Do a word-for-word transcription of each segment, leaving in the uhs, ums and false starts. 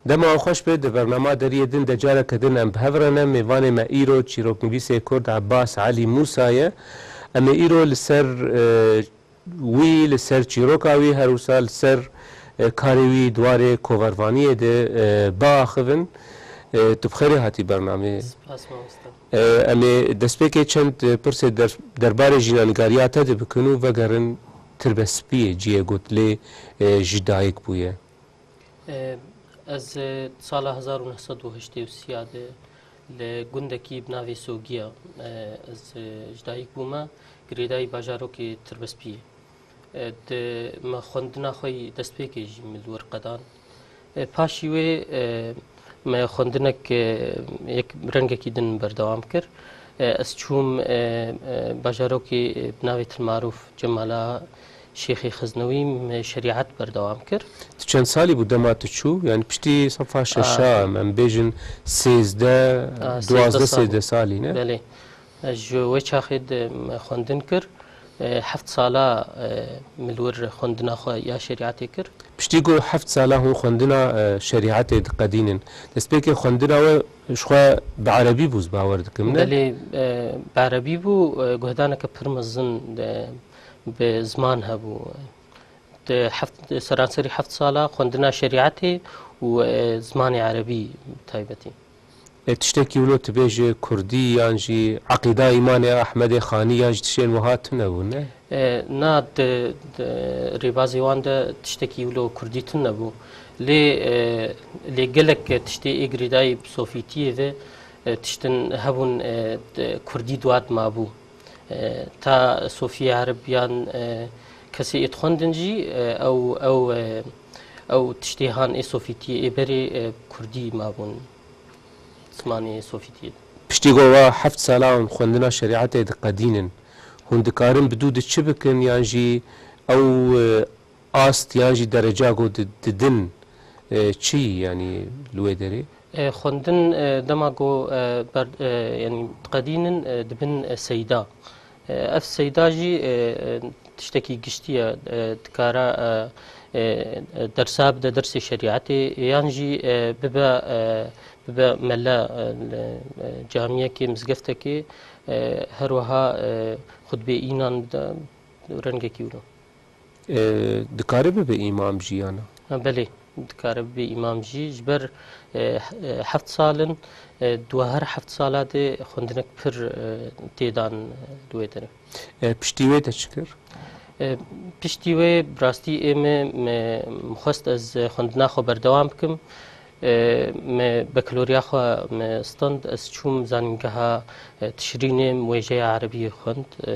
Dema xweş be, di bernama Deriyê Din de careke din em bi hev re ne. Mêvanê me îro çîroknivîsê Kurd Ebbas Elî Mûsa ye. Em ê îro li ser, e, wî, li ser çîroka wî, her wisa li ser, e, karê wî di warê kovervaniyê de, e, biaxivin. E, tu bi xêrê hatî bernameyê. Spas mamoste. E, em ê destpêkê çend, e, pirsê der-, derbarê jînanîgariya te de bikin û vegerin Tirbespiyê, cihê got lê, e, ji dayik bûye. E, ez, e, sala hezar û neh sed û heştê û sê de li gundekî bi navê Sogiya, e, ez, e, ji dayik bûme, girêdayî bajarokê Tirbespiyê. E, di me xwendina xwe yî destpêkê jî min li wir qedan. E, paşî wê, e, me xwendinek, e, yek rengekî din berdewam kir. E, ez çûm, e, e, bajarokê, e, bi navê Til Marûf, Cemala Şêxê Xeznewî, me şerîet berdewam kir. Tu çend salî bû dema tu çû? Yani piştî sefa şeşa, A, em bêjin sêzdeh, a, sêzdeh duwazdeh, sal. Sêzdeh salî, ne? Belê. Ez ji wê çaxê de me xwendin kir. E, heft sala, e, min li wir xwendina xwe ya şerîetê kir. Piştî ku heft sala hûn xwendina, e, şerîetê diqedînin, destpêkê xwendina we ji xwe bi erebî bû, ez bawer dikim, ne? Belê, e, bi erebî bû, e, guhdaneke pir mezin, e, bi ziman hebû. Di heft, seranserî heft sala xwendina şerîetê û, e, zimanê erebî bi taybetî. E, tiştekî wilo tu bêje kurdî yan jî eqîda îmanê Ehmedê Xanî yan jî tiştên wiha tune bû, ne? E, na, di, di rêbazê wan de tiştekî wilo kurdî tune bû. Lê, e, lê gelek tiştê ê girêdayî bi sofîtiyê ve, e, tiştin hebûn, e, di kurdî di wat mabû. E, ta sofiyê ereb yan, e, kesê ê dixwendin jî, e, ew, ew, e, ew tiştê han ê sofîtiyê, ê berê, e, kurdî mabûn. Zimanê sofîtiyê. Piştî ku wa heft sala hûn xwendina şerîetê diqedînin, hûn dikarin bi dû de çi bikin yan jî ew, e, ast yan jî dereca ku di-, didin, e, çi, yanî li wê derê? E, xwendin, e, dema ku, e, ber-, e, yanî diqedînin, e, dibin, e, seyda. E, ev seyda jî, e, e, tiştekî giştî ye, e, dikare, e, e, e, dersa bide dersê şerîetê, yan jî, e, bibe, e, bibe mele, e, li, e, camiyekê, mizgeftekê, e, her wiha, e, xutbê înan bide, rengekî wilo. E, dikare bibe îmam jî, yana? Ha, belê, dikare bibe îmam jî. Ji ber, e, he-, e, heft sal in, e, di her heft sala de xwendinek pir, e, tê dan, e, li wê derê. E, piştî wê te çi kir? E, piştî wê, bi rastî ê me, me, min xwest ez xwendina xwe berdewam bikim. E, me bekaloriya xwe me stand, ez çûm zanîngeha, e, Tişrînê, wêjeya erebî xwend. E,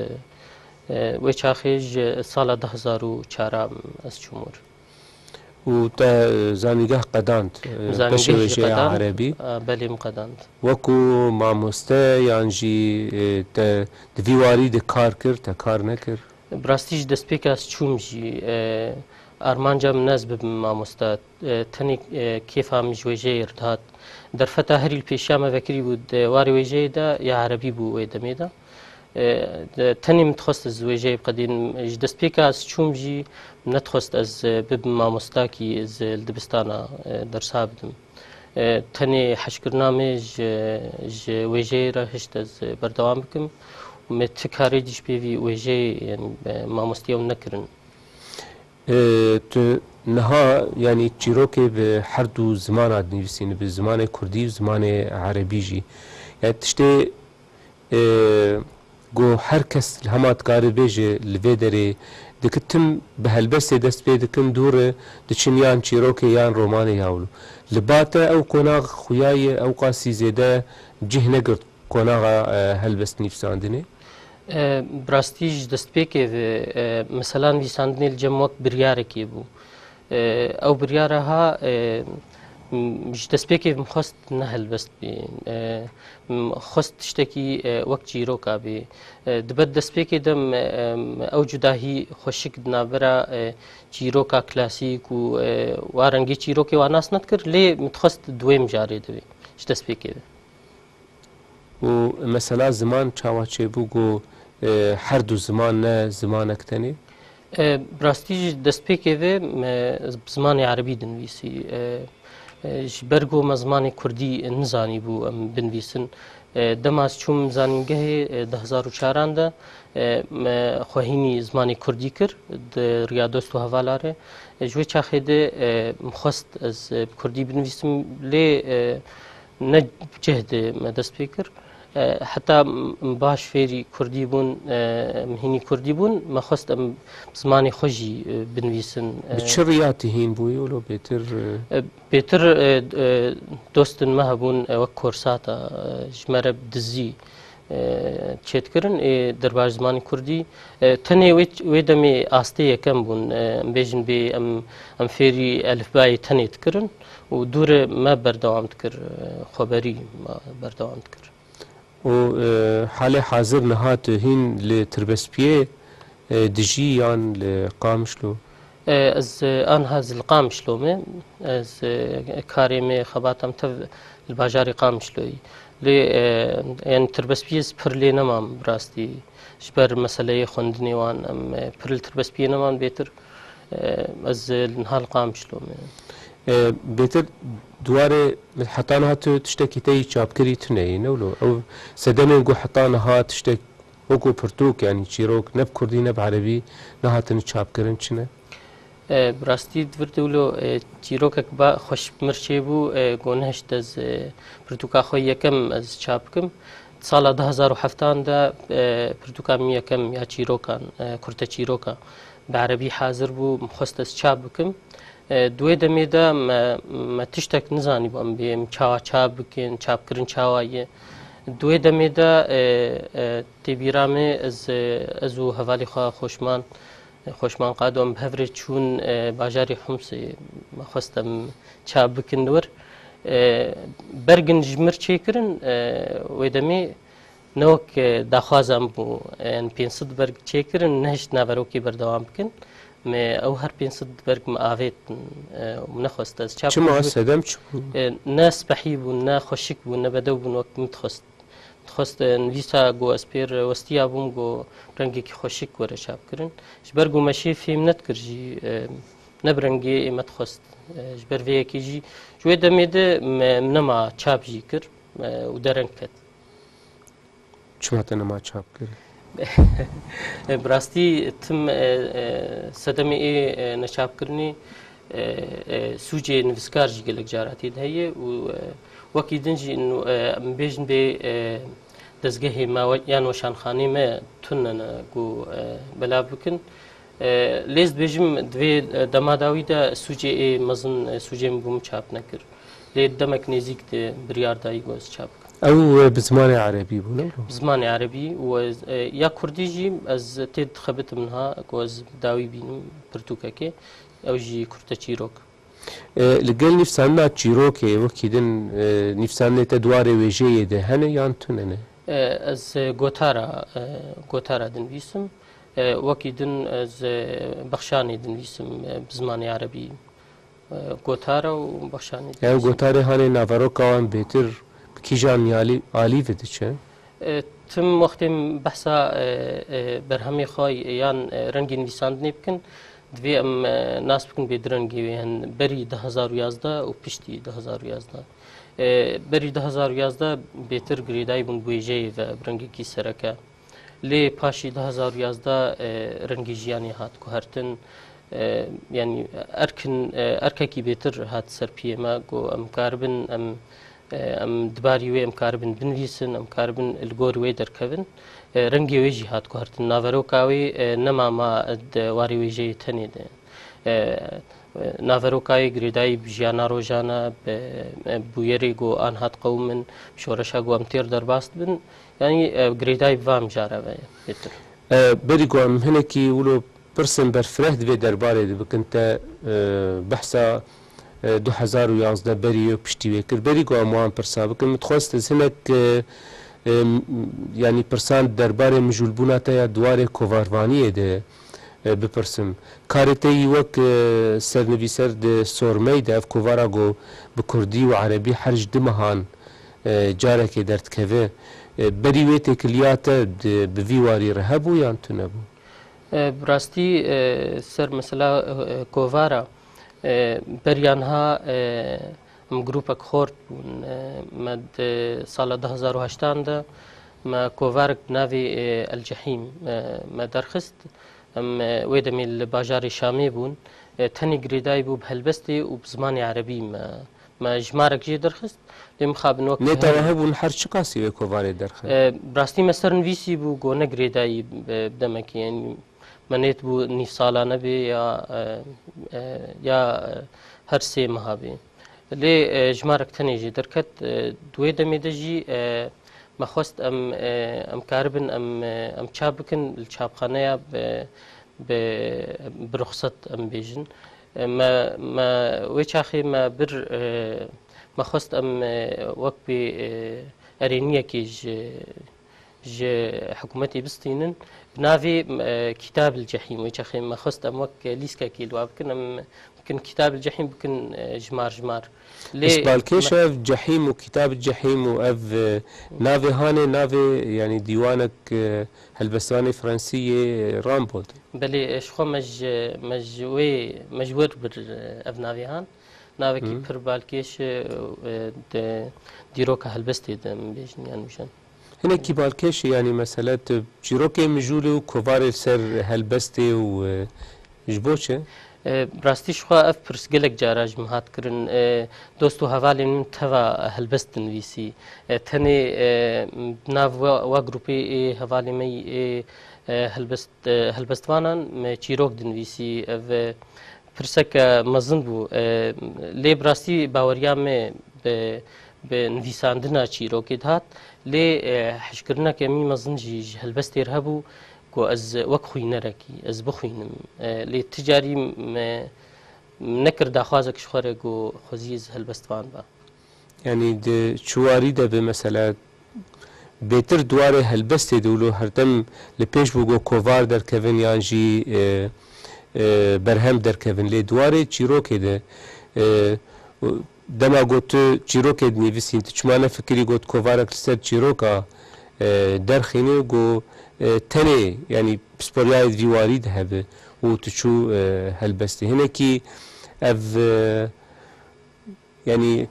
e, wê çaxê ji sala du hezar û çar ez çûm wir. Û te zanîngeh qedand, e, Zanîngeh peşê jî wêjeya qedand. Erebî? A, belê, min qedand. Wekû mamoste yan jî, e, te di vî warî de kar kir, te kar nekir? Bi rastî ji destpêka ez çûm jî, e, armanca min ne ez bibim mamoste. E, tenê, e, kêfa min ji wêjeyê re dihat. Derfeta herî li pêşiya me vekirî bû, di warê wêjeyê de ya erebî bû wê demê de. E, de, tenê min dixwest ez wêjeyê biqedînim. Ji destpêka ez çûm jî min nedixwest ez, e, bibim mamostakî, ez, e, li dibistana, e, dersa bidim. E, tenê hejkirina me ji, ji wêjeyê re hişt ez, e, berdewam bikim. Û me ti karê dî ji pêvî wêjeyê, yanî, e, mamostiya wan nekirin. E, tu niha, yanî, çîrokê bi her du zimana dinivîsînî, bi zimanê kurdî û zimanê erebî jî. Yanî, tiştê, e, ku her kes li hema dikare bêje li vê derê, diki tim bi helbestê dest pê dikin, dû re diçin yan çîrokê yan romanê ya wilo. Li ba te ew qonax xuya ye, ew qasî zêde cih negirt qonaxa, e, helbest nivîsandinê? E, bi rastî ji destpêkê ve, e, mesela nivîsandinê li cem wek biryarekê bû. E, ew biryara ha, e, m-, ji destpêkê min xwest ne helbest bî. E, min xwest tiştekî, e, wek çîroka bî. E, di ber destpêkê de min, e, min ew cudahî xweşik di navbera, e, çîroka klasîk û, e, wa rengê çîrokê wa nas nedikir, lê min dixwest di wê mijarê de bê, ji destpêkê de. Û mesela ziman çawa çêbû ku, e, her du ziman ne zimanek tenê? E, bi rastî ji destpêkê ve me bi zimanê erebî dinivîsî. E, E, ji ber ku me zimanê kurdî nizanîbû em binivîsin. E, dema ez çûm zanîngehê, e, di hezar û çaran de, e, me xwe hînî zimanê kurdî kir, di riya dost û hevala re. E, ji wê çaxê de, e, min xwest ez, e, bi kurdî binivîsim, lê, e, ne cih de me dest pê kir. E, heta em baş fêrî kurdî bûn, e, em hînî kurdî bûn, me xwest em zimanê xwe jî, e, binivîsin. Bi E, çi riya tu hîn bûyî wilo bêtir, e? E, bêtir, e, e, dostên me hebûn, e, wek Korsata, e, ji me re bi dizî, e, çêdikirin, ê derbas zimanê kurdî. E, tenê wê, wê demê astê yekem bûn, e, em bêjin bê em, em fêrî elifbayê tenê dikirin û dûre me berdewam dikir, e, xweberî me berdewam dikir. Û, e, halê hazir niha tu hîn li Tirbespiyê, e, dijî yan li Qamişlo? E, ez, e, anha ez li Qamişlo me. Ez, e, karê me, xebata me tev li bajarê Qamişloyî. Lê, e, yani Tirbespiyê ez pir lê nemam bi rastî. Ji ber meseleyê xwendinê wan em, e, pir li Tirbespiyê neman bêtir. E, ez, e, niha li Qamişlo me. E, bêtir di warê heta niha tu tiştekî te yî çapkirî tune yî, ne wilo? Ew sedemên ku heta niha tiştek wekî pirtûk, yanî çîrok, ne bi kurdî ne bi erebî nehatine çapkirin, çi ne? E, bi rastî di vir de wilo, e, çîrokek ba xweş bi mir çêbû, e, ku nehişt ez, e, pirtûka xwe yekem ez çap bikim. Di sala du hezar û heftan de, e, pirtûka min yekem ya çîrokan, e, kurte çîroka bi erebî hazir bû, min xwest ez çap bikim. E, di wê demê de me, me tiştek nizanîbû em bê em çawa çap bikin, çapkirin çawa ye. Di wê demê de, e, e, tê bîra me ez, e, ez û hevalê xwe Xoşman, e, Xoşman Qado em bi hev re çûn, e, bajarê Humsê, me xwest em çap bikin li wir. E, bergin ji mir çêkirin, e, wê demê ne wek, e, daxwaza min bû, e, yani pênc sed berg çêkirin, nehişt naverokê berdewam bikin. Me ew her pênc sed berg min avêtin, e, û min nexwest ez çap Çima? Bikim. Sedem çi bû? E, ne spehî bûn, ne xweşik bûn, ne bedew bûn wek min dixwest. Dixwest, e, nivîsa ku ez pê re westiya bûm, ku rengekî xweşik were çapkirin. Ji ber ku me şê fêm nedikir jî, e, ne bi rengê ê me dixwest. E, ji ber vê yekê jî, ji wê demê de me, em nema çap jî kir, e, û dereng ket. Çima te nema çap kir? E, bi rastî tim, e, e, sedemê ê, e, neçapkirinê, e, e, sûcê nivîskar jî gelek cara tê de heye û, e, wekî din jî, e, em bêjin bê, e, dezgehê me we-, yan weşanxanê me tune ne ku, e, belav bikin. E, lê ez dibêjim, di vê, e, dema dawî de sûcê ê mezin, e, sûcê min bû min çap nekir. Lê demek nêzîk de biryar dayî ku ez çap bikim. Ew, e, bi zimanê erebî bû, ne? Bi zimanê erebî û ez, e, ya kurdî jî ez tê dixebitim niha ku ez dawî bînim pirtûkekê. Ew jî kurte çîrok. E, li gel nivîsandina çîrokê, wekî din, e, nivîsandinê te di warê wêjeyê de hene yan tune ne? E, ez, e, gotara, e, gotara dinivîsim. E, wekî din ez, e, bexşanê dinivîsim, e, bi zimanê erebî. E, gotara û bexşanê Ew dinivîsim. Gotarê hanê naveroka wan bêtir bi kîjan yalî-, alî ve diçe? E, tim wextê em behsa, e, e, berhemê xwe yan, e, rengê nivîsandinê bikin, divê em, e, nas bikin bê di rengê wê hin berî du hezar û yazdeh û piştî du hezar û yazdeh. E, berî du hezar û yazdeh bêtir girêdayî bûn bi wêjeyê ve bi rengekî sereke. Lê paşî du hezar û yazdeh, e, rengê jiyanê hat guhertin. E, yanî erkin, e, erkekî bêtir hat ser piyê me, ku em karibin, em, e, em di barî wê em karibin binivîsin, em karibin li gor wê derkevin. E, rengê wê jî hat guhertin. Naveroka wê, e, nema ma di warê wêjeyê tenê de. E, e, naveroka wê girêdayî bi jiyana rojane, bi, e, bûyerê ku an hat qewimin, şoreşa ku em têr derbas dibin, yanî, e, girêdayî bi van mijara ve ye bêtir. E, berî ku em hinekî wilo pirsên berfireh di vê derbarê de bikin te, e, behsa, e, du hezar û yazdeh berî wê piştî wê kir. Berî ku em wan pirsa bikin, min dixwest ez hinek, e, e, m-, yanî pirsan derbarê mijûlbûna te ya di warê kovarvaniyê de, e, bipirsim. Karê te yî wek, e, sernivîser di Sormey de ev kovara ku bi kurdî û erebî her ji du mehan, e, carekê derdikeve. E, berî wê têkiliya te di, bi vî warî re hebû yan tune bû? E, bi rastî, e, ser mesela, e, kovara, e, beriya niha, e, Em grûpek xort bûn. E, me di sala du hezar û heştan de me kovarek bi navê, e, El Cehîm, e, me derxist. Em, e, wê demê li bajarê Şamê bûn. E, tenê girêdayî bû bi helbestê û bi zimanê erebî me, me jimarek jê derxist. Lê mixabin wek Nêta we hebûn her çiqasî wê kovarê derxin? E, bi rastî me ser nivîsî bû, go ne girêdayî bi, bi demekê, yanî me nêt bû nîv salane bê ya, e, e, ya, e, her sê meha bê. Lê, e, jimarek tenê jê derket, e, di wê demê de jî, e, me xwest em, e, em karibin em, e, em çap bikin li çapxaneya bi, bi, bi ruxset em bêjin. E, me, me wê çaxê me bir, e, me xwest em, e, wek pê, e, erêniyekê ji, ji hikûmetê bistînin. Bi navê, e, Kitab el Cehîm, wê çaxê me xwest em wek lîstekê li wa bikin, em bikin Kitab el Cehîm, bikin, e, jimar jimar. Lê Îsbalkêş me- ev Cehîm û Kitab el Cehîm û ev, e, navê hanê navê, yanî dîwanek, e, helbestvanê Fransî yê Rimbaud. Belê, e, ji xwe me ji, me ji wê, me ji wir bir, e, ev navê han. Navekî Hı. pir balkêş, e, e, di dîroka helbestê de em bêjin yan ûjen. Hinekî balkêş e, yanî mesele tu çîrokê mijûl û kovarê ser helbestê û, e, ji bo çi? E, bi rastî ji xwe ev pirs gelek cara ji min hat kirin. E, dost û hevalên min teva helbest dinivîsî. E, tenê, e, nav wa, wa grûpê ê hevalê me yî ê, e, helbest, e, helbestvanan me çîrok dinivîsî. Ev, e, pirseke mezin bû. E, lê bi rastî baweriya me bi, bi nivîsandina çîrokê dihat. Lê, e, hişkirineke mî mezin jî ji helbestê re hebû ku ez wek xwînerekî, ez bixwînim. E, lê ti carî me, min nekir daxwazek ji xwe re ku xwezî ez helbestvan ba. Yanî di çi warî de be, mesela, bêtir di warê helbestê de wilo herdem li pêş bû ku kovar derkevin yan jî, e, e, berhem derkevin. Lê di warê çîrokê de, e, dema got tu çîrokê dinivîsîn, tu çima nefikirî got kovarek li ser çîroka, e, derxînî û got, e, tenê, yanî, pisporiyayê di vî warî de hebe û tu çû, e, helbestê. Hinekî ev, e, Yanî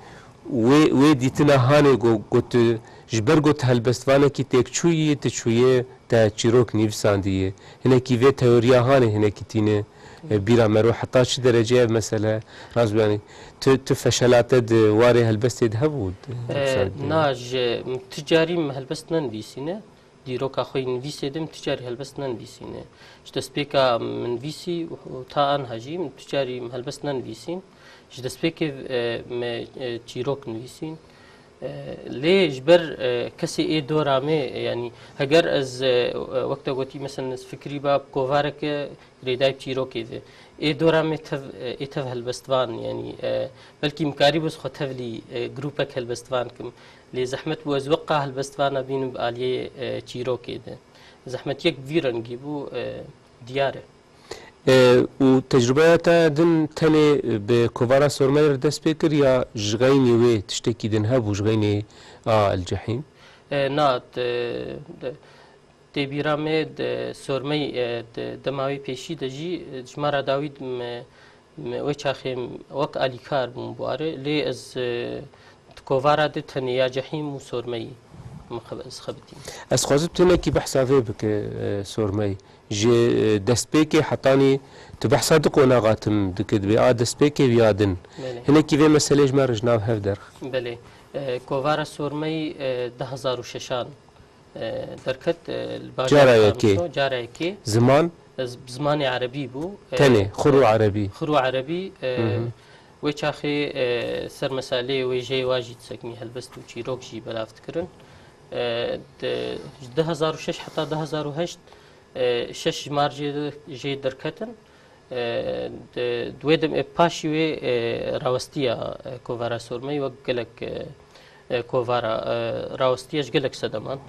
wê, wê dîtina hanê go-, got tu ji ber got helbestvanekî têkçûyî, tu çûyê te çîrok nivîsandî yê. Hinekî vê teoriya hanê hinekî tîne, e, bîra me ro heta çi derecê ev mesele rast bû? Yanî tu, tu feşelate di warê helbestê de hebû, di E, helbestandî? Na, ji, tu carî min helbest nenivîsîne. Dîroka xwe yî nivîsê de min tu carî helbest nenivîsîne. Ji destpêka min nivîsî û ta anha jî min tu carî helbest nenivîsîn. Ji destpêkê, e, me, e, çîrok nivîsîn. E, lê ji ber, e, kesê ê dora me, e, yanî heger ez, e, e, wek te gotî, mesela ez fikirî ba kovareke girêdayî bi çîrokê de. Ê dora me tev, e, ê tev helbestvan, yanî, e, belkî min karîbû ez xwe tevlî, e, grûpek helbestvan kim. Lê zehmet bû ez wek ka helbestvana bînim bi aliyê, e, çîrokê de. Zehmetiyek bi vî rengî bû, e, diyar e. E, û tecrûbeya te din tenê bi kovara Sormeyê re dest pê kir ya ji xeynî wê tiştekî din hebû ji xeynî a El Cehîm? E, na, te, te, tê bîra me di Sormeyê, e, di dema wê pêşî de jî, e, ji me re dawî me, me wê çaxê wek alîkar bûm bi warê, lê ez, e, di kovara de tenê ya Cehîm û Sormeyî min xeb-, ez xebitîm. Ez xwazim tu hinekî behsa vê bike, e, Sormeyî. Ji, e, destpêkê hetanî tu behsa du qonaxa tim dike, dibê a destpêkê û ya din. Belê. Hinekî vê meselê ji me re ji nav hev derx. Belê. E, kovara Sormeyî, e, du hezar û şeşan, e, derket, e, li bajarê Cara yekê. Qamişlo, cara yekê. Ziman? Ez bi zimanê erebî bû. E, Tenê, xur û erebî. Xur û erebî, e, Hı hı. wê çaxê, e, ser meseleyê wê jê wa jî disekmî helbest û çîrok jî belav dikirin. E, di, ji du hezar û şeş heta du hezar û heşt, e, şeş jimar jê, jê derketin. E, di, di wê dem, e, paşî wê, e, rawestiya, e, kovara Sormeyî wek gelek, e, e, kovara, e, rawestiya ji gelek sedeman.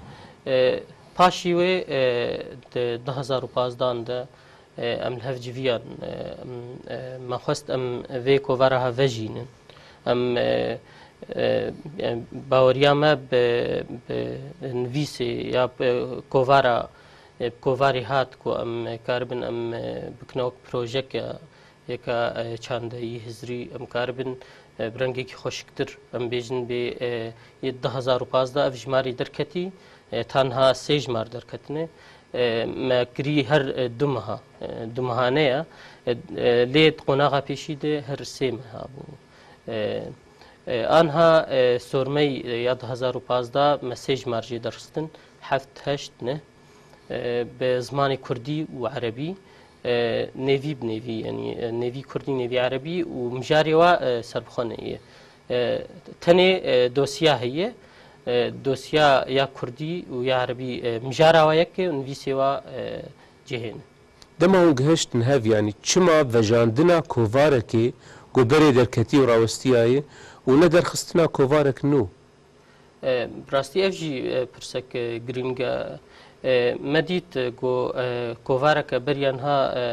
E, paşî wê, e, di du hezar û pazdan de, e, em li hev civiyan, e, em, e, me xwest em vê kovara ha vejînin. Em, e, e, e, baweriya me bi, bi nivîsê ya bi kovara, e, bi kovarê hat ku em karibin em, e, bikine wek projeke Yeka, e, çandeyî hizrî em karibin, e, bi rengekî xweşiktir, em bêjin bê, e, yê du hezar û pazdeh ev jimarî derketî, e, tanha sê jimar derketine. E, me kirî her, e, du meha, e, du mehane ye. E, e, lê di qonaxa pêşî de her sê meha bû. E, e, anha, e, sormey, e, ya du hezar û pazdeh me sê jimar jê derxistin, heft, heşt, neh, e, bi zimanê kurdî û erebî, e, nêvî bi nêvî, yanî, e, nêvî kurdî, nêvî erebî û mijarê wa, e, serbixwe neyê. E, tenê, e, dosya heye, e, dosya ya kurdî û ya erebî, e, mijara wa yek e û nivîsê wa, e, cihê ne. Dema hûn gihiştin hev, yanî çima vejandina kovarekê ku berê derketî û rawestiyayê û ne derxistina kovarek nû? E, bi rastî ev jî, e, pirsek, e, girîng e. E, me dît, e, ku, e, kovareke beriya niha, e,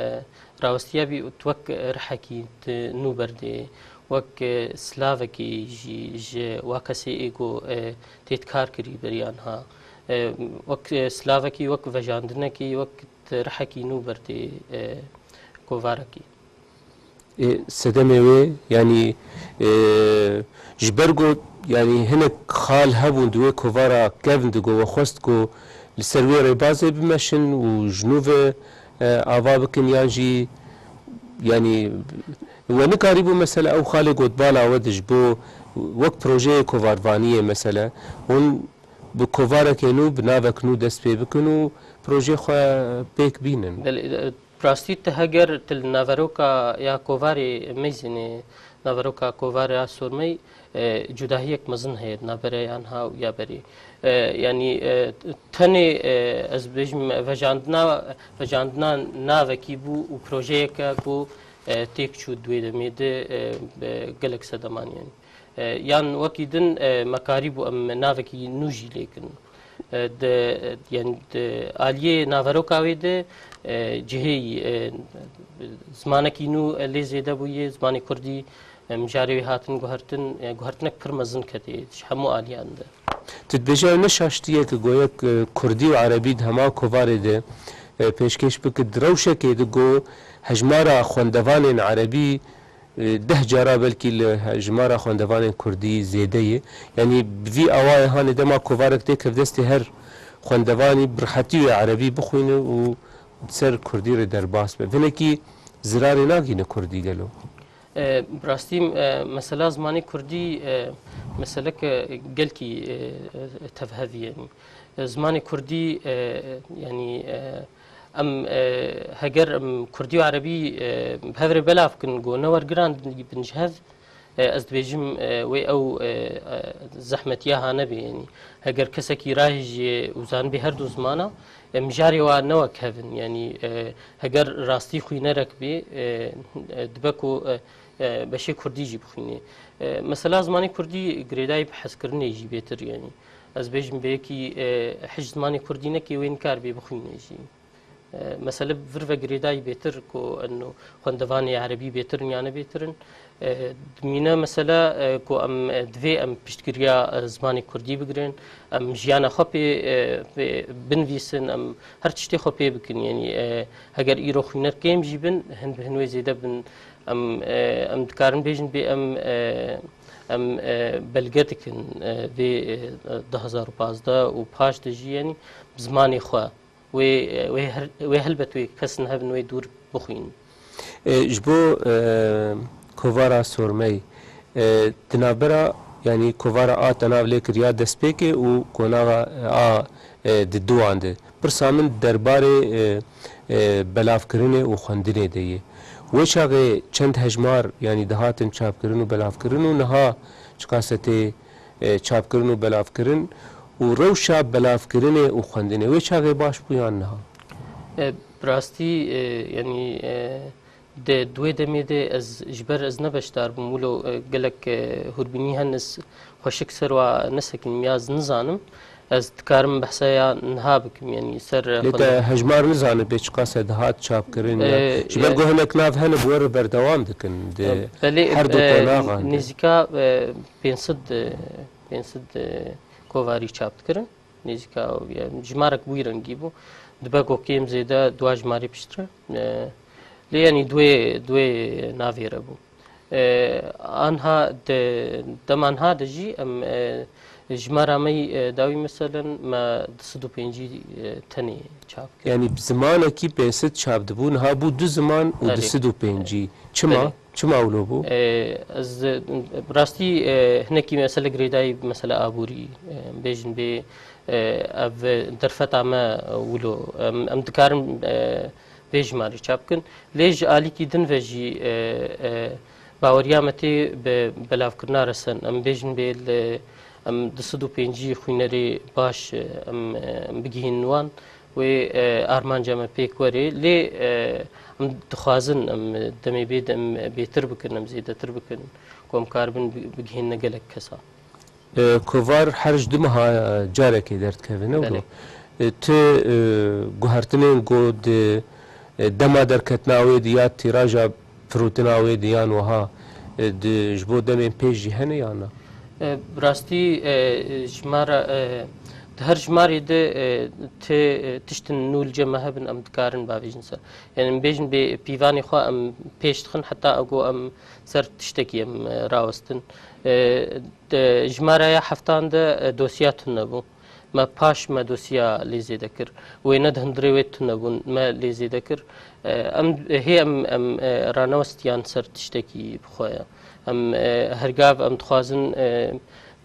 rawestiyabî û tu wek rihekî di nû berdê, wek, e, slavekî jî ji wa kesê ê ku, e, tê dikar kirî beriya niha. E, wek, e, slavekî, wek vejandinekî, wek di rihekî nû berdê, e, kovarekî. Ê, sedemê wê, yanî, e, ji ber ku, yanî hinek xal hebûn di wê kovara kevn de ku we xwest ku li ser wê rêbazê bimeşin û ji nû ve, e, ava bikin yan jî, yanî we nikarîbû mesela ew xalê ku di bala we de ji bo wek projeyê kovarvaniyê mesela hûn bi kovarekê nû, bi navek nû dest pê bikin û projeyê xwe pêk bînin. Belê, e, rastî tu heger tu li naveroka ya kovarê Meyzînê, naveroka kovara Sormey, e, cudahiyek mezin heye di navbera ya niha û ya berê. E, yanî, e, tenê, e, ez bêjim vejandina, vejandina navekî bû û projeyeke ku, e, têk çû di wê demê de, e, bi gelek sedeman yanî. E, yan wekî din, e, me karîbû em navekî nû jî lê kin. E, di, e, yanî di aliyê naveroka wê de, e, cihê yî, e, zimanekî nû, e, lê zêde bûye, zimanê kurdî, e, mijarê wê hatin guhertin, e, guhertinek pir mezin ketê ji hemû aliyan de. Tu dibêje ew ne şaştiyek e, ku yek, e, kurdî û erebî di hema kovarê de, e, pêşkêş bikit, di rewşekê de ku hejmara xwendevanên erebî e, deh cara belkî li he-, jimara xwendevanên kurdî zêde ye. Yanî bi vî awayê hanê dema kovarek tê kevdestê her xwendevanî bi rihetî wê erebî bixwîne û ser kurdî re derbas be. Vinekî zirarê nagîne kurdî gelo? E, bi rastî, e, mesela zimanê kurdî, e, meseleke gelkî, e, e, tevhevî ye. Zimanê kurdî, e, yanî, e, em, e, heger em kurdî û erebî, e, bi hev re belav kin, ku ne wergiran bin ji hev, e, ez dibêjim, e, wê ew, e, e, zehmetiya ha nebe. Yanî heger kesekî rahêjiyê û zanibê her du zimana, e, mijarê wa ne wek hev in. Yanî, e, heger rastî xwînerek bê, e, e, dibe ku, e, e, beşê kurdî jî bixwînê. E, mesela zimanê kurdî girêdayî bi hezkirinê jî bêtir, yanî. Ez bêjim, bi yekî, e, hij zimanê kurdî nekê, wê nikaribe bixwîne jî. E, mesele vir ve girêdayî bêtir ku eno xwendevanê erebî bêtir in ya ne bêtir in. E, dimîne mesela, e, ku em, e, divê em piştgiriya, e, zimanê kurdî bigirin, em jiyana xwe pê, e, pê binivîsin, em her tiştê xwe pê bikin. Yanî, e, heger îro xwîner kêm jî bin, hin bi hin wê zêde bin. Em, e, em dikarin bêjin bê em, e, em, e, belge dikin, e, vê, e, du hezar û pazdeh û paş de jî, yanî bi zimanê xwe. Wê, e, wê her, wê helbet wê kes nehevin wê dûr bixwînin. E, ji bo, e, kovara Sormey, e, di navbera, yanî kovara A te nav lê kiriya destpêkê û konaxa A, e, di duwan de. Pirsa min derbarê, e, e, belavkirinê û xwendinê de ye. Wê çaxê çend hejmar, yanî dihatin çapkirin û belavkirin û niha çiqas e tê, e, çapkirin û belavkirin û rewşa belavkirinê û xwendinê wê çaxê baş bû yan niha? E, bi rastî, e, yanî, e, Di, di wê demê de ez, ji ber ez ne beşdar bûm, wilo, e, gelek, e, hûrbînî hen, ez xweşik ser wa nesekînim ya ez nizanim. Ez dikarim behsa ya niha bikim, yanî ser, e, Lê te xwendin. Hejmar nizane bê çiqas e dihat çapkirin ya? E, Ji ber e, ku hinek nav hene bi we re berdewam dikin di e, belê, her du e, qonaxan de. Nêzîka, e, pênc sed, e, pênc sed, e, kovarî çap dikirin. Nêzîka, ya, jimarek bi wî rengî bû. Dibe ku kêm zêde dua jimarê piştre. E, Lê yanî duê, duê navêre bû. E, anha de, dema niha de jî em, e, jimara me yî, e, dawî meselen me du sed û pêncî, e, tenê çap kir. Yanî bi zimanekî pênc sed çap dibû, niha bû du ziman û Erê. du sed û pêncî. Çima? Belê. Çima wilo bû? E, ez, e, bi rastî, e, hinekî mesele girêdayî, mesele aborî, e, bêjin bê, e, ev derfeta me wilo. Em, em dikarin, e, vê jimarê çap bikin. Lê ji alîkî din ve jî, e, e, baweriya me tê bi belavkirina resen. Em bêjin bê li, em du sed û pêncî xwînerê baş, e, em, e, em bigihînin wan. Wê, e, armanca me pêk werê. Lê, e, em dixwazin, em demê bê de em bêtir bikin, em zêdetir bikin, ku em karibin bi-, bigihînine gelek kesa. E, kovar her ji du meha, e, carekê derdikeve, ne wilo? Belê. E, tu, e, guhertinên ku di, e, dema derketina wê di ya tîraja firotina wê di yan wiha, e, di, ji bo demên pêş jî hene yan na? E, bi rastî, e, jimara, e, di her jimarê de, e, tê, e, tiştin nû li cem me hebin, em dikarin bavêjin ser. Yani em bêjin bê pîvanê xwe em pêş dixin, heta ku em ser tiştekî em, e, rawestin. E, Di jimareya heftan de, e, dosya tune bû. Me paş me dosya lê zêde kir. Wêne di hundirê wê tune bûn, me lê zêde kir. E, em, hê em, em, e, ranewestiyan ser tiştekî bi xwe ye. Em, e, her gav em dixwazin, e,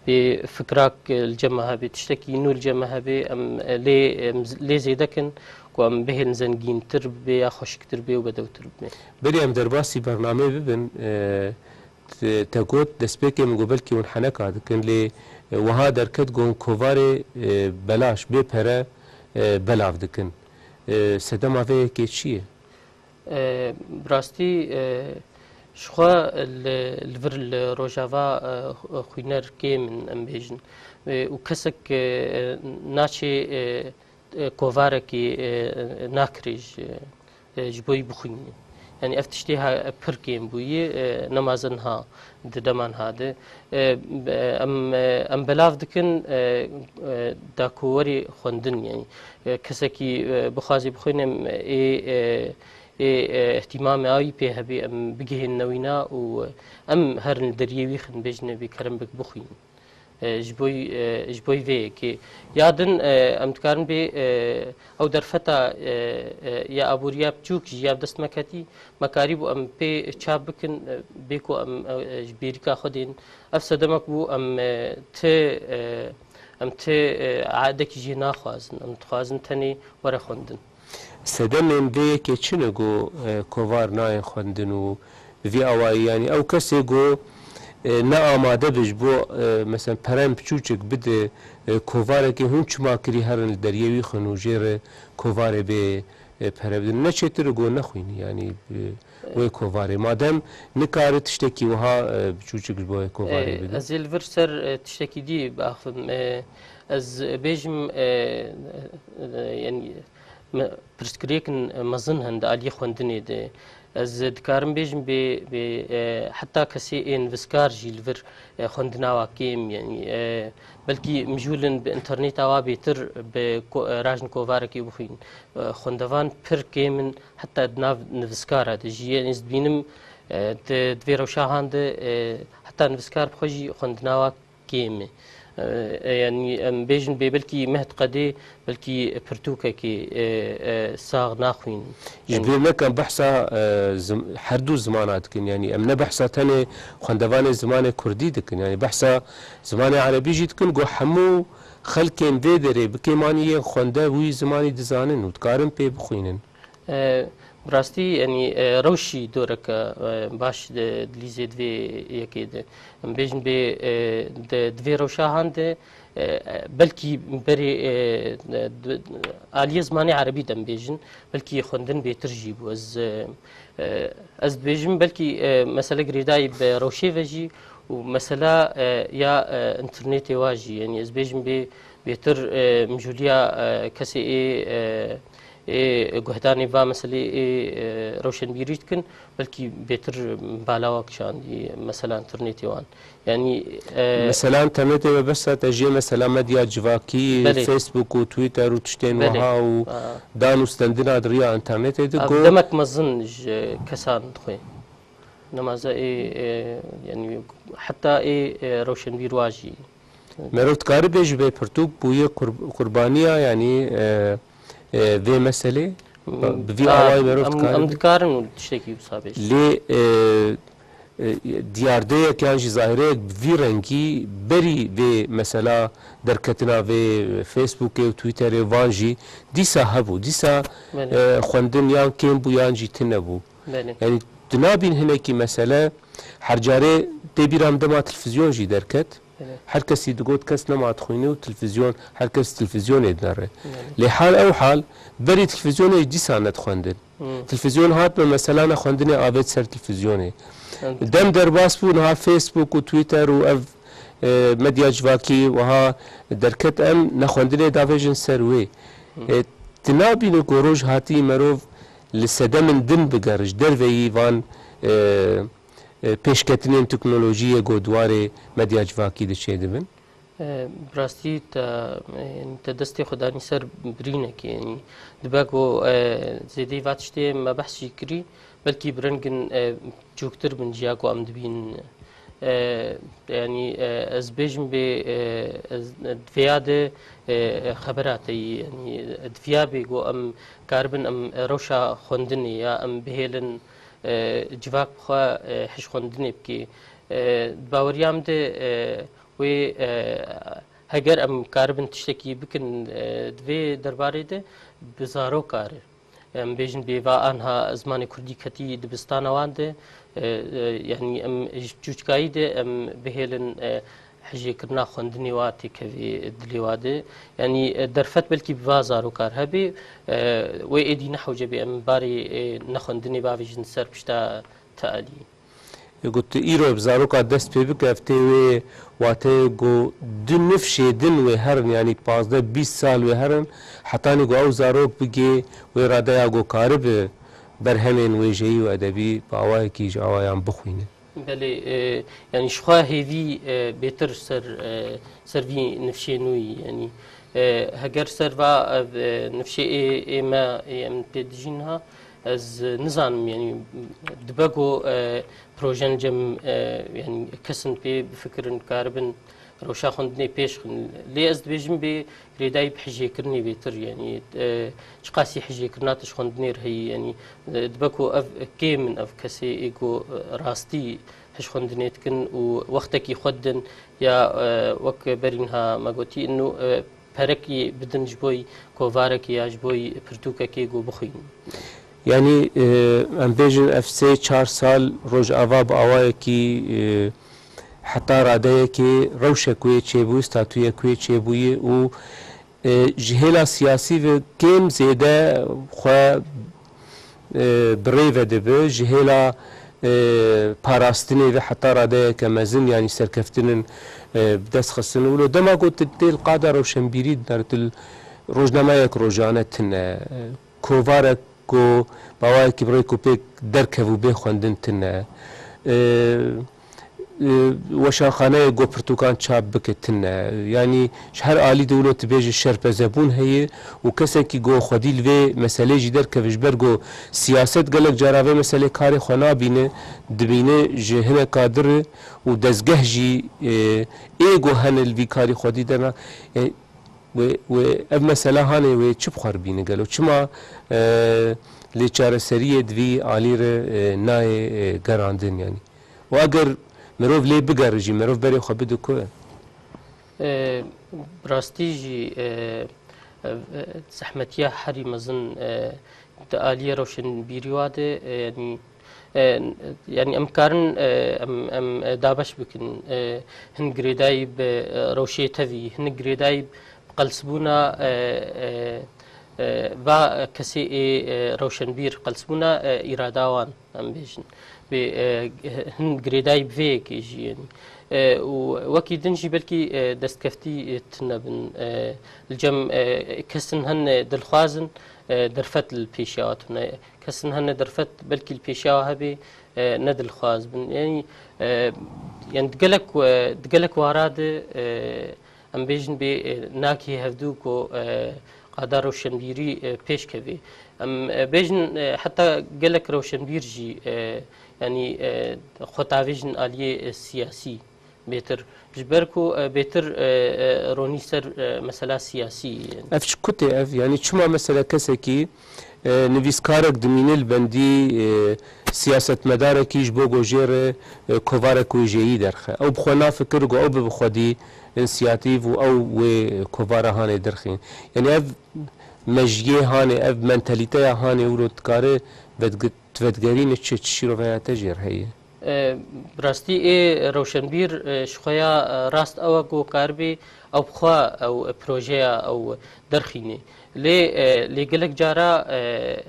bê fikrak, e, li cem me hebe, tiştekî nû li cem me hebe, em, e, lê, em z-, lê zêde kin ku em bihên zengîntir bibe ya xweşiktir bê û bedewtir bibe. Berî em derbasî bernameyê bibin, e, Te, te got, destpêkê min got belkî hûn heneka dikin, lê, e, wiha derket got hûn kovarê, e, belaş, bê pere, e, belav dikin. E, sedema vê yekê çi ye? E, bi rastî, e, ji xwe li, li vir li Rojava, e, xwîner kêm in, em bêjin. E, û kesek, e, naçê, e, e, kovarekî, e, nakirê ji, e, ji bo yî bixwînî. Yanî ev tiştê ha, pir kêm bûyî, e, ne mezin ha di dema niha de. E, em, e, em belav dikin, e, e, da ku werî xwendin, yanî, e, kesekî, e, bixwazî bixwîne, em, ê, e, ê, e, îhtîmamê awî pê hebî, em bigihînine wîna û em herin li deriyê wî xin bêjine bê kerem bik bixwîn. E, ji bo, e, ji bo vê yekê. Ya din, e, em dikarin bê, e, ew derfeta, e, e, ya aboriya biçûk jî ya bi dest me ketî, me karîbû em pê çap bikin, e, bê ku em, e, ji bêrîka xwe dên. Ev sedemek bû, em, e, ti, e, em ti, e, aedekî jê naxwazin. Em dixwazin tenê were xwendin. Sedemên vê yekê çi ne ku, e, kovar nayên xwendin û bi vî awayî, yanî ew kesê ku, e, ne amade be ji bo, e, mesela pereyên piçûçik bide, e, kovarekê, hûn çima kirî herin li deriyê wî xin û jê re kovarê bê, e, pere bidin? Ne çêtir e ku nexwînî, yanî, e, wê kovarê. Madem nikare tiştekî wiha, e, biçûçik ji bo wê kovarê E, bide? Ez ê li vir ser, e, tiştekî dî biaxivim. E, ez bêjim, e, e, yanî, me, pirsgirêkin mezin hene di aliyê xwendinê de. Ez dikarim bêjim bê, bê, e, heta kesê ê nivîskar jî li vir, e, xwendina wa kêm, yanî, e, belkî mijûl in bi înterneta wa bêtir bi ko-, e, rajin kovarekê bixwîn. E, xwendevan pir kêm in, heta di nav nivîskara de jî. Yanî ez dibînim, e, di, di vê rewşa han de, e, heta nivîskar bi xwe jî xwendina wa kêm e. E, e, yanî em bêjin bê belkî meh diqedê, belkî pirtûkekê, e, e, sax naxwînin. Ji bîr nekin behsa, e, zim-, her du zimana dikin. Yanî em ne behsa tenê xwendevanê zimanê kurdî dikin. Yanî behsa zimanê erebî jî dikin, ku hemû xelkên vê derê bi kêmanî yên xwende wî zimanî dizanin û dikarin pê bixwînin. E, bi rastî, yanî, e, rewşî doreke, e, baş di, di lîzê di vê yekê de. Em bêjin bê, e, di, di vê rewşa han de, e, e, belkî berê, e, di, aliyê zimanê erebî de em bêjin, belkî xwendin bêtir jî bû. Ez, e, e, ez dibêjim belkî, e, mesele girêdayî bi rewşê ve jî û mesela, e, ya, e, înternetê wa jî. Yanî ez bêjim bê, bêtir, e, mijûliya, e, kesê ê, e, ê guhdanê va meselê ê, e, rewşenbîrî dikin, belkî bêtir bala wa kişandî mesela înternetê wan. Yanî, e, Mesela înternetê webesa te jê mesela medya civakî, Belê. Facebook û Twitter û tiştên Belê. wiha û A. dan û stendina di riya înternetê de Ev got. demek mezin ji kesan dixwê. Nemaze ê, e, yanî heta ê, e, rewşenbîr wa jî. Merov dikare bêje vê pirtûk bûye qur-, qurbaniya, yanî, e, e, vê meselê? Bi vî A, awayî merov em, dikare em bê? dikarin û tiştekî wisa bêjin. Lê, e, e, diyardeyek yan jî zahireyek bi vî rengî berî vê mesela derketina vê Facebookê û Twitterê van jî dîsa hebû. Dîsa, Belê. e, xwendin yan kêm bû yan jî tune bû. Belê. Yanî tu nabîn hinekî mesele, her carê tê bîra min dema televîzyon jî derket. Belê. Her kesî digot kes nema dixwîne û televîzyon, her kes televîzyonê dinere. Belê. Lê hal ew hal, berî televîzyonê jî dîsa nedixwendin. Hmm. Televîzyon hat me mesela ne xwendinê avêt ser televîzyonê. Evet. Dem derbas bû, niha Facebook û Twitter û ev, e, medya civakî wiha derket em ne xwendinê davêjin ser wê. Hmm. E, tu nabîne ku roj hatî merov li sedemên din bigere ji derveyî van, e, e, pêşketinên teknolojiyê ku di warê medya civakî de çêdibin? E, bi rastî te, e, yanî te destê xwe danî ser birînekê, yanî dibe ku, e, zêdeyî va tiştê me behs jî kirî, belkî bi rengin, e, çûktir bin ji ya ku em dibînin. E, yanî, e, ez bêjim bê, e, ez, di vêya de, e, xebera te yî, yanî, e, di vêya bê ku em karibin em, e, rewşa xwendinê ya em bihêlin, e, civak bi xwe, e, hij xwendinê bike. E, di baweriya min de, e, wê, e, heger em karibin tiştekî bikin, e, di vê derbarê de bi zaroka re. Em bêjin bêva anha zimanê kurdî ketî dibistana wan de, e, e, yanî em ji çûçkayî de em bihêlin, e, hijêkirina xwendinê wa têkevê dilê wa de. Yanî, e, derfet belkî bi va zarokar hebê, e, wê êdî nehewce bê em barê, e, nexwendinê bavêjin ser pişta tealî. Ê ku tu îro bi zaroka dest pê bike, ev tê wê wateyê ku du nifşê din wê herin, yanî pazdeh bîst sal wê herin, hetanî ku ew zarok bigê wê radeya ku karibe berhemên wêjeyî û edebî bi awayekî ji awayan bixwîne. Belê, e, yanî ji xwe hêvî, e, bêtir ser, e, ser vî nifşê nû yî, yanî, e, heger ser va, e, nifşê ê, ê me, ê em tê dijîn ha, ez nizanim, yanî dibe ku, e, projen cem, e, yanî kesin pê bifikirin, karibin rewşa xwendinê pêş xin. Lê ez dibêjim bê girêdayî bi hijêkirinê bêtir, yanî, e, çiqasî hijêkirina tu ji xwendinê re heyî, yanî, e, dibe ku ev kêm in, ev kesê ê ku, e, rastî hij xwendinê dikin û wextekî xwe didin ya, e, wek berî niha me gotî, ino, e, perekî bidin ji bo kovarekê ya ji bo pirtûkekê ku bixwînin. Yanî, e, em bêjin ev sê çar sal Rojava bi awayekî, e, heta radeyekê rewşek wê çêbûyî, statuyek wê çêbûyî û, e, ji hêla siyasî ve kêm zêde xwe, e, bi rê ve dibe, ji hêla, e, parastinê ve heta radeyeke mezin, yanî serkeftinên, e, bi dest xistin. Wilo dema ku tu tê li qada rewşenbîrî dinere, tu li rojnameyek rojane tune, e, kovarek ku bi awayekî bi rêk û pêk derkevû bê xwendin tune. E, e, weşanxaneyê ku pirtûkan çap bike tune. Yanî ji her alî de wilo tu bêjî şerpezebûn heye û kesekî ku xwedî li vê meselê jî derkeve, ji ber ku siyaset gelek cara vê meselê karê xwe nabîne, dibîne ji hineka dir e û dezgeh jî, e, ê ku hene li vî karî xwedî derna. E, Wê, wê ev mesela hanê wê çi bi xwe re bîne gelo? Çima, e, lê çareseriyê di vî alî re, e, nayê, e, gerandin yanî? Û eger mirov lê bigere jî, mirov berê xwe bide ku? E, bi rastî jî, e, e, e, zehmetiya herî mezin, e, di aliyê rewşenbîrî wa de, e, yanî, e, yanî em karin, e, em, em, e, dabeş bikin, e, hin girêdayî bi, e, rewşê tevî, hin girêdayî bi qelsbûna, e, e, e, va kesê ê, e, rewşenbîr, qelsbûna, e, îrada wan, em bêjin. Bê, e, hin girêdayî bi vê yekê jî, yanî. E, û wekî din jî belkî, e, destkeftî, e, tune bin. E, li cem, e, kesin hene dilxwaz in, e, derfet li pêşiya tune. Kesin hene derfet belkî li pêşiya hebe, e, ne dilxwaz bin. Yanî, e, yanî di gelek, e, di gelek wara de, e, em bêjin bê, e, nakî hevdû ku, e, qada rewşenbîrî, e, pêş kevê. Em, e, bêjin, e, heta gelek rewşenbîr jî, e, yanî, e, xwe tavêjin aliyê, e, siyasî bêtir. Ji ber ku, e, bêtir, e, e, ronî ser, e, mesela siyasî. Ev ji ku tê ev? Yanî çima mesela kesekî, e, nivîskarek dimîne li bendî, e, siyasetmedarekî ji bo ku jê re, e, kovarek wêjeyî derxe? Ew bi xwe nafikir ku ew bibe xwedî însiyatîf û ew wê kovara hanê derxîn. Yanî ev mejiyê hanê, ev mentalîteya hanê wilo dikare vedgi-, vedgerîne çi, çi şîroveya te jê re heye? E, bi rastî ê rewşenbîr, e, ji xwe ya, e, rast ew e ku karibê ew bi xwe ew projeya ew derxînê. Lê, e, lê gelek cara, e,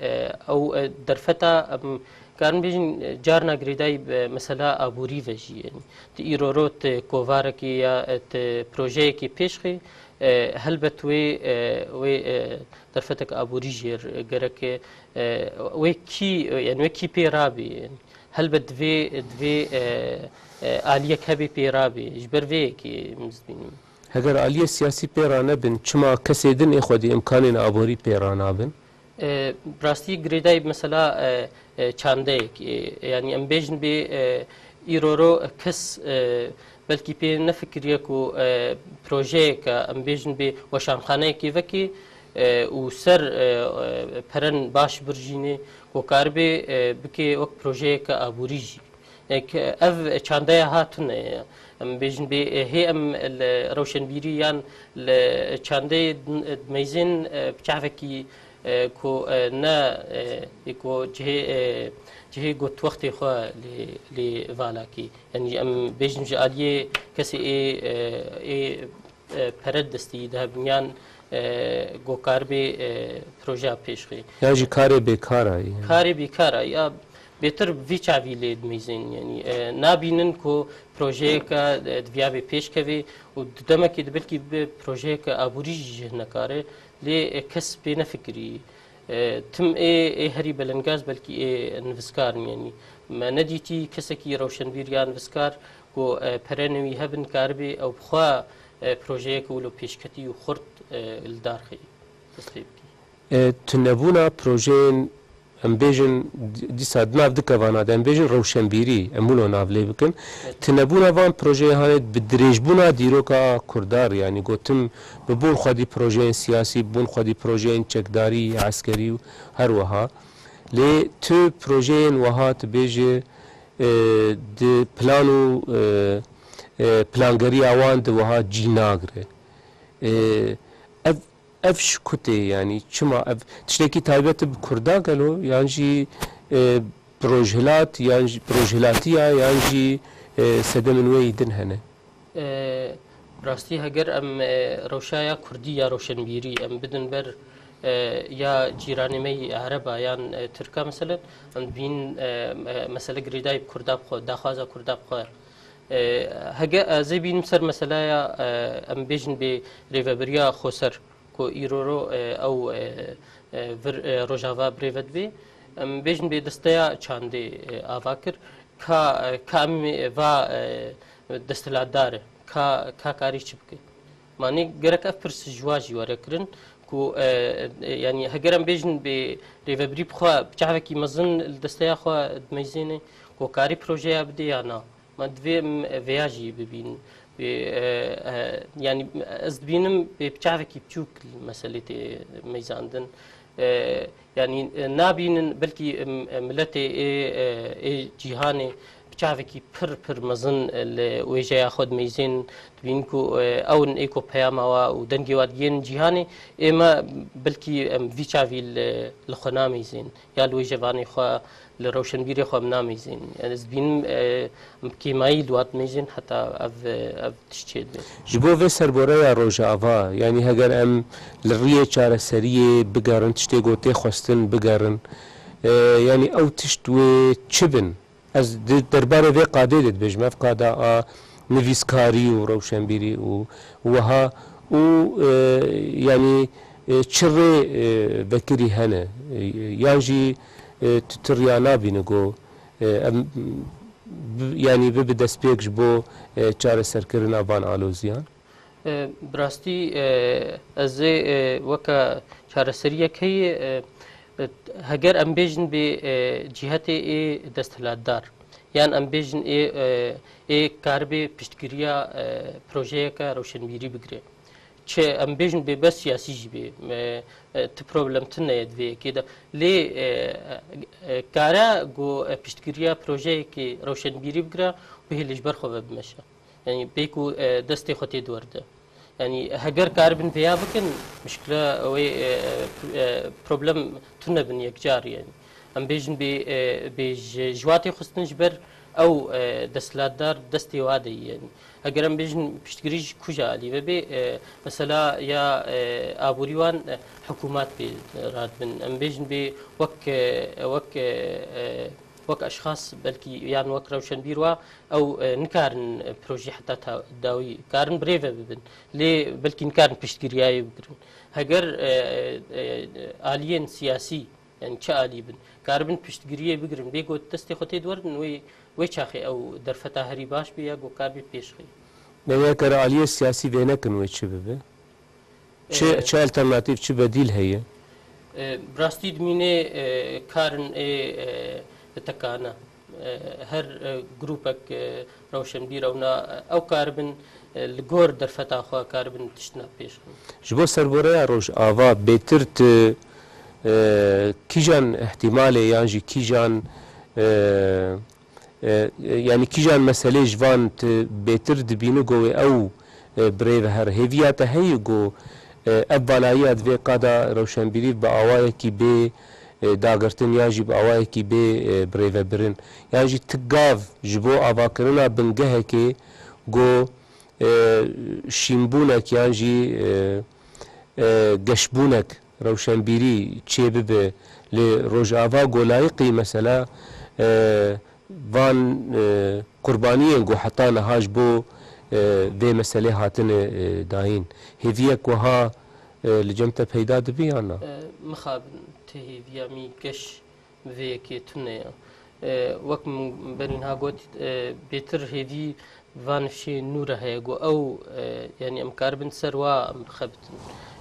e, ew, e, derfeta, em karin bêjin, e, carna girêdayî bi mesela aborî ve jî, yanî. Tu îroro tu kovarekî ya, e, tu projeyekî pêş xê, e, helbet wê, e, wê, e, derfetek aborî jê r-, gerek, e, wê kî, yanî wê kî pê rabê, yanî. Helbet divê, divê, e, e, aliyek hebê pê rabê. Ji ber vê yekê min dibînim. Heger aliyê siyasî pê ranebin, çima kesê din ê xwedî imkanên aborî pê ranabin? E, bi rastî girêdayî mesela, e, e, çandeyek, e, yanî em bêjin bê, e, îroro kes, e, belkî pê nefikiriye ku, e, projeyeke, em bêjin bê weşanxaneyekê vekê, e, û ser, e, e, peren baş birjînê ku karibê, e, bikê wek projeyeke aborî jî. E, ke ev çandeya ha tune ye. Em bêjin bê, e, hê em li rewşenbîrî yan li çandeyê din, e, dimeyzên, e, bi çavekî, e, ku, e, ne, e, ê ku cihê, e, cihê got wextê xwe lê, lê valakî. Yanî em bêjin ji aliyê kesê ê, e, ê, e, pere destî dihebin yan, e, ku karibê, e, projeya pêşxê. Yan jî karê bêkara ye. Karê bêkara ya bêtir vî çavî lê dimeyzên, yanî, e, nabînin ku projeyeke, e, diviya bê pêş kevê û di demekê de belkî bi projeyeke aborî jî jih nekare, lê, e, kes pê nefikirî. E, tim ê, ê herî belengaz belkî ê nivîskar in, yanî me nedîtî kesekî rewşenbîr ya nivîskar ku, e, perenê wî hebin karibê ew bi xwe, e, projeyeke wilo pêşketî û xurt, e, li dar xeyî destê bikî. E, tunebûna projeyên, em bêjin, dî-, dîsa di nav du kevana de, em bêjin rewşenbîrî, em wilo nav lê bikin. Evet. Tunebûna van projeyê hanê bi dirêjbûna dîroka kurdar, yanî gotim, bi bûn xwedî projeyên siyasî, bi bûn xwedî projeyên çekdarî, eskerî û her wiha. Lê tu projeyên wiha tu bêjî, e, di plan û, e, e, plangeriya wan di wiha cî nagire. E, ev, ev ji ku tê, yanî çima ev tiştekî taybet e bi Kurda gelo, yan jî, e, bi Rojhilat, yan jî bi Rojhilatiya, yan jî, e, sedemên wê yî din hene? E, rastî heger em, e, rewşa ya kurdî ya roşenbîrî em bidin ber, e, ya cîranê me yî Ereba yan, e, Tirka meselen, em dibînin, e, e, mesele girêdayî bi kurda bi xwe, daxwaza kurda bi xwe. E, hege ez ê bînim ser meselaya, e, em bêjin bê rêvebiriya xweser ku îroro, e, ew, e, e, vir, e, Rojava birêve dibê. Em bêjin bê desteya çandê, e, ava kir. Ka, e, ka em, e, va, e, desthilatdar e. Ka, ka karî çi bike? Manê gerek ev pirs ji wa jî were kirin ku, e, e, yanî heger em bêjin bê rêvebirî bi xwe bi çavekî mezin li desteya xwe dimeyzêne ku karî projeya bidê ya na. Ma divê em vêya jî bibînin. Bê, e, e, yanî ez dibînim bê bi çavekî biçûk meselê tê meyzandin. E, yanî, e, nabînin belkî, em, e, miletê ê, e, ê cîhanê bi çavekî pir, pir mezin, e, li wêjeya xwe dimeyzên, dibînin ku, e, ew in ê ku peyama wa û dengê wa digihên cîhanê, ê me belkî em vî çavî li, li xwe nameyzên. Ya li wêjevanê xwe, li rewşenbîrê xwe em nameyzên. Yanî ez dibînim, e, em bi kêmayî li wan dimeyzên heta ev, ev tişt çêdibe. Ji bo vê serboreya Rojava, yanî heger em li riyê çareseriyê bigerin, tiştê ku tê xwestin bigerin, e, yanî ew tişt wê çi bin? Ez di derbarê vê qadê de dibêjim, ev qada a nivîskarî û rewşenbîrî û wiha û, e, yanî, e, çi rê, e, vekirî hene, e, yan jî, e, tu, tu riya nabîne ku, e, em, bi, yanî bibe destpêk ji bo, e, çareserkirina van aloziyan? E, bi rastî, e, ez ê, e, weke çareseriyek heye, e, e, heger em bêjin bê, e, cîhetê ê desthilatdar, yan em bêjin ê, e, ê karibê piştgiriya, e, projeyeke rewşenbîrî bigire. Çi em bêjin bê bes siyasî jî bê, e, e, ti problem tune ye di vê yekê de. Lê, e, e, kare ku, e, piştgiriya projeyekê rewşenbîrî bigire, bihêle ji ber xwe ve bimeşe. Yanî bê ku, e, destê xwe tê di werde. Yanî heger karibin vêya bikin, mişkile wê, e, e, problem tune bin yekcar yanî. Em bêjin bê, e, bê ji, ji watê xistin ji ber ew, e, desthilatdar destê wa de ye yanî. Heger em bêjin piştgirî ji kuja alî ve bê, e, mesela ya, e, aborî wan, e, hikûmat bê radibin. Em bêjin bê wek, e, wek, e, e, wek eşxas belkî yan wek rewşenbîr wa ew, e, nikarin, e, projeyê heta ta-, dawî karin birêve bibin. Lê belkî nikarin piştgiriyayê bigirin. Heger, e, e, e, aliyên siyasî, yanî çi alî bin, karibin piştgiriyê bigirin, bê ku destê xwe tê diwerin, wê, wê çaxê ew derfeta herî baş bê ya ku karibê pêş xê. Yanî eger aliyê siyasî vê nekin wê çi bibe? Çi, e, çi alternatîf, çi bedîl heye? E, bi rastî dimînê, e, karin ê, e, tekane. E, her, e, grûpek, e, rewşenbîr ewna, e, ew karibin, e, li gor derfeta xwe karibin tiştina pêş xin. Ji bo serboreya Rojava bêtir tu, e, kîjan îhtîmalê yan jî kîjan, e, E, e, yanî kîjan meselê ji van tu bêtir dibînî ku wê ew, e, birêve here? Hêviya te heye ku, e, ev vanayiya di vê qada rewşenbîrî bi awayekî bê, e, dagirtin yan jî bi awayekî bê, e, birêvebirin? Yan jî ti gav ji bo avakirina bingehekê ku, e, şînbûnek yan jî, e, e, geşbûnek rewşenbîrî çêbibe li Rojava, ku layiqî mesela, e, van, e, qurbaniyên ku heta niha ji bo, e, vê meselê hatine, e, dayîn. Hêviyek wiha, e, li cem te peyda dibe yan na? E, mixabin ti hêviya min geş bi vê yekê tune ye. E, wek min berî niha got, e, bêtir hêvî van nifşê nû re heye ku ew, e, yanî em karibin ser wa em bixebitin.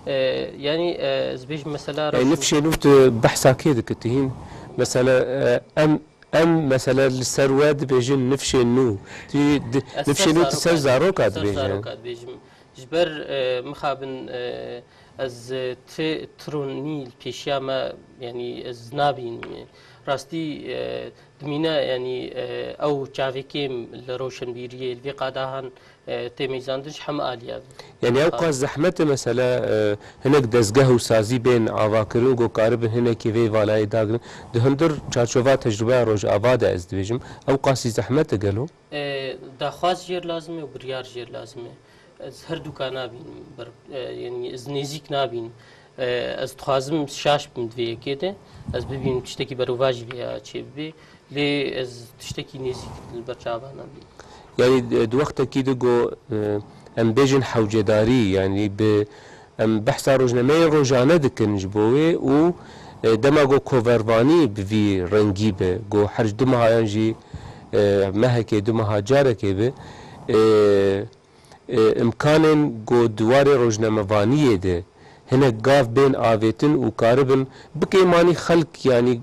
E, yanî, e, ez bêjim mesela Yanî rewş û nifşê nû tu behsa kê dikî? Tu hîn mesela, e, em, em mesela li ser we dibêjin nifşê nû. Tu di-, Ez nifşê ser nû tu ser zaroka, zaroka ser dibêjin. Zaroka dibêjim. Ji ber, e, mixabin, e, ez, e, ti tironî li pêşiya me, yanî ez nabînim. Rastî, e, dimîne, yanî, e, ew çavê kêm li rewşenbîriyê, li vê qadahan, e, tê mêzandin ji heme aliya. Yanî ew Ha. qas zehmet e, mesela, e, hinek dezgeh û sazî bên avakirin ku karibin hinekî vê valayê dagrin. Di hundir çarçova tecrûbeya Rojava de ez dibêjim, ew qasî zehmet e gelo? E, daxwaz jêr lazim e û biryar jêr lazim e. Ez her duka nabînim, ber-, e, yanî ez nêzîk nabînim. E, ez dixwazim şaş bim di vê yekê de, ez bibînim tiştekî berovajî vêya çêbibê, lê ez tiştekî nêzîk li ber çava nabînim. Yanî, e, di wextekî de ku, e, em bêjin hewcedarî, yanî bi, em behsa rojnameyên rojane dikin ji bo wê û, e, dema ku kovervanî bi vî rengî be, ku her ji du meha yan jî, e, mehekê du meha carekê be, e, e, imkanên ku di warê rojnamevaniyê de hinek gav bên avêtin û karibin bikeymanî xelk, yanî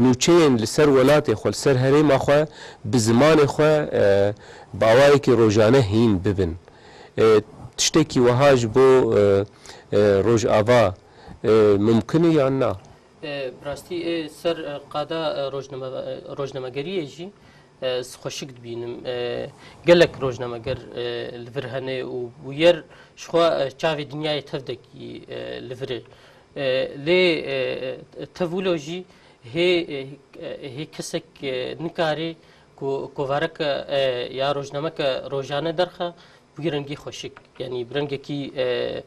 nûçeyên li ser welatê xwe, li ser herêma xwe, bi zimanê xwe, e, bi awayekî rojane hîn bibin. E, tiştekî wiha ji bo, e, e, Rojava, e, mumkin e yan na? E, bi rastî, e, ser, e, qada, e, rojname-, e, rojnamegeriyê jî, e, ez xweşik dibînim. E, gelek rojnameger, e, li vir hene û bûyer ji xwe, e, çavê dinyayê tevdekî, e, li vir e. E, lê, e, tev wilo jî hê, e, hê kesek, e, nikare ku kovareke, e, ya rojnameke rojane derxe, bi wî rengî xweşik. Yanî bi rengekî, e,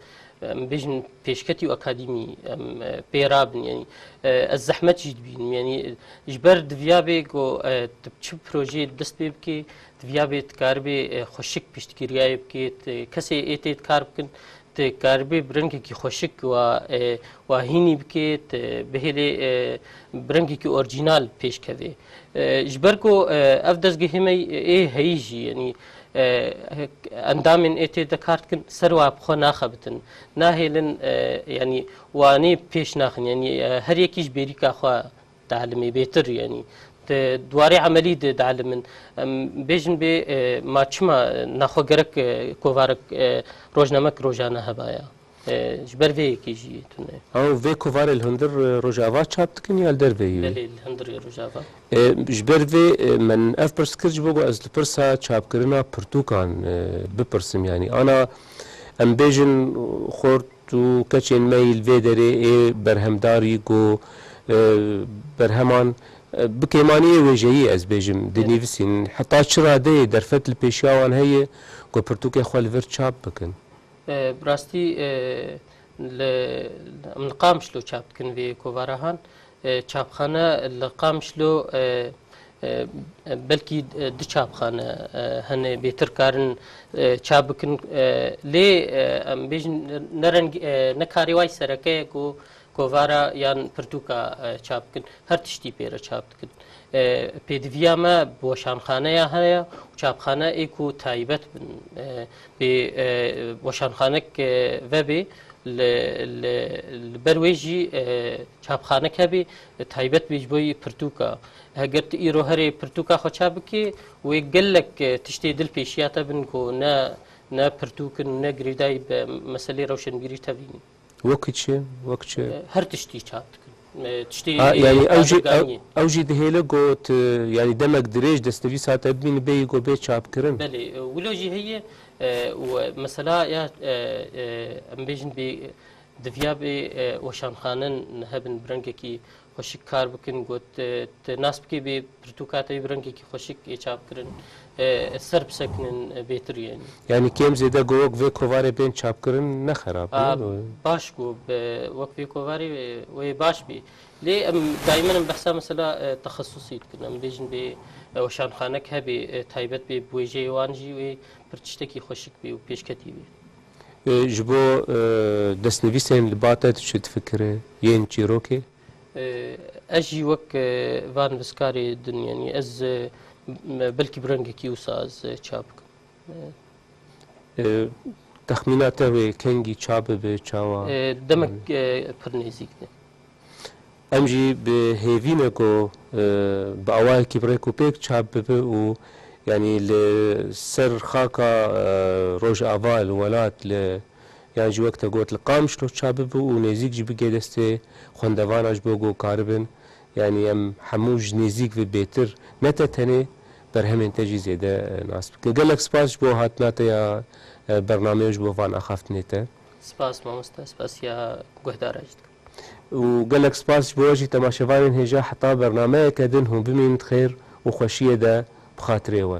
em bêjin pêşketî û akademî, em, e, pê rabin, yanî, e, ez zehmet jî dibînim, yanî, e, ji ber diviya bê ku, e, tu çi projeyê dest pê bikê, diviya bê tu karibê, e, xweşik piştgiriyayê bikê, tu kesê ê tê kar bikin, tu karibê bi rengekî xweşik wa, e, wa hînî bikê, tu bihêlê, e, bi rengekî orîjînal pêş kevê. E, ji ber ku, e, ev dezgehê me ê heyî jî, yanî, e, endamên ê tê de kar dikin, ser wa bi xwe naxebitin. Nahêlin, e, yanî, wanê pêş naxin, yanî, e, her yekî ji bêrîka xwe dielime bêtir, yanî, di warê emelî de dielimin. Em bêjin bê, e, ma çima naxwe gerek, e, kovarek, e, rojnamek rojane hebaya? E, ji ber vê yekê jî tune. Ew vê kovarê li hundir, e, Rojava çap dikin ya li derveyî wê? Belê, li hundirê Rojava. E, ji ber vê, e, min ev pirs kir ji bo ku ez li pirsa çapkirina pirtûkan, e, bipirsim, yanî ana em bêjin xort û keçên me yî li vê derê ê berhemdarî ku, e, berheman, e, bi kêmaniyê wêjeyî ez bêjim, dinivîsîn. Heta çi radeyê derfet li pêşiya wan heye ku pirtûkê xwe li vir çap bikin? E, bi rastî, e, li, em li Qamişlo çap dikin vê kovara han. E, çapxane li Qamişlo, e, e, belkî, e, du çapxane, e, hene bêtir karin, e, çap bikin. E, lê, e, em bêjin ne reng, e, ne karê way sereke ye ku kovara yan pirtûka, e, çap bikin. Her tiştî pê re çap dikin. E, pêdiviya me bi weşanxaneya heye û çapxane ê ku taybet bin, e, pê, e, weşanxanek, e, vebe li, li, li ber wê jî, e, çapxanek hebe, e, taybet bê ji bo yî pirtûka. Heger tu îro herê pirtûka xwe çap bikî, wê gelek, e, tiştê dil pêşiya te bin ku ne, ne pirtûk in, ne girêdayî bi meselê rewşenbîrî tevînî. Wek çi? Wek çi? E, her tiştî çap dikin. E, tiştî, Ha, e, yanî ew jî, bazirganiyê. Ew, ew jî dihêle got, e, yanî demek dirêj destnivîsa te bimîne bêyî ku bê çapkirin. Belê, e, wilo jî heye, e, û mesela ya, e, e, em bêjin bê, diviya bê, e, weşanxanin hebin bi rengekî xweşik kar bikin, got, e, tu nas bikê bê pirtûka te bi rengekî xweşik ê çapkirin, e, ser bisekinin, e, bêtir yanî. Yanî kêm zêde go wek vê kovarê bên çapkirin ne xerab A, bû, ne? Baş go, be, wek vê kovarê, e, wê baş bî. Lê em daimen em behsa mesela, e, texesusî dikin. Em bêjin bê, e, weşanxanek hebê, e, taybet bê, bi wêjeyê wan jî wê pir tiştekî xweşik bê û pêşketî bê. E, ji bo, e, destnivîsên li ba te tu çi difikire? Yên çîrokê? E, ez jî wek, e, van nivîskarê din, yanî ez, e, m-, belkî bi rengekî wisa ez, e, çap bikim. E, E, texmîna te wê kengî çap bibe, çawa? E, demek, e, pir nêzîk de. Em jî bi hêvî ne ku, e, bi awayekî bi rêk û pêk çap bibe û, yanî, li ser xaka, e, Rojava, li welat, li, yan jî wek te got, li Qamişlo çap bibe û nêzîk jî bigê destê xwendevana ji bo ku karibin, yanî em hemû ji nêzîk ve bêtir, ne te tenê, berhemên te jî zêde, e, nas bike. Gelek spas ji bo hatina te ya, e, bernameyê û ji bo van axaftinê te. Spas mamoste, spasiya guhdara jî dikim. Û gelek spas ji bo we jî temaşevanên hêja, heta bernameyeke din hûn bimînin di xêr û xweşiyê de bi xatirê we.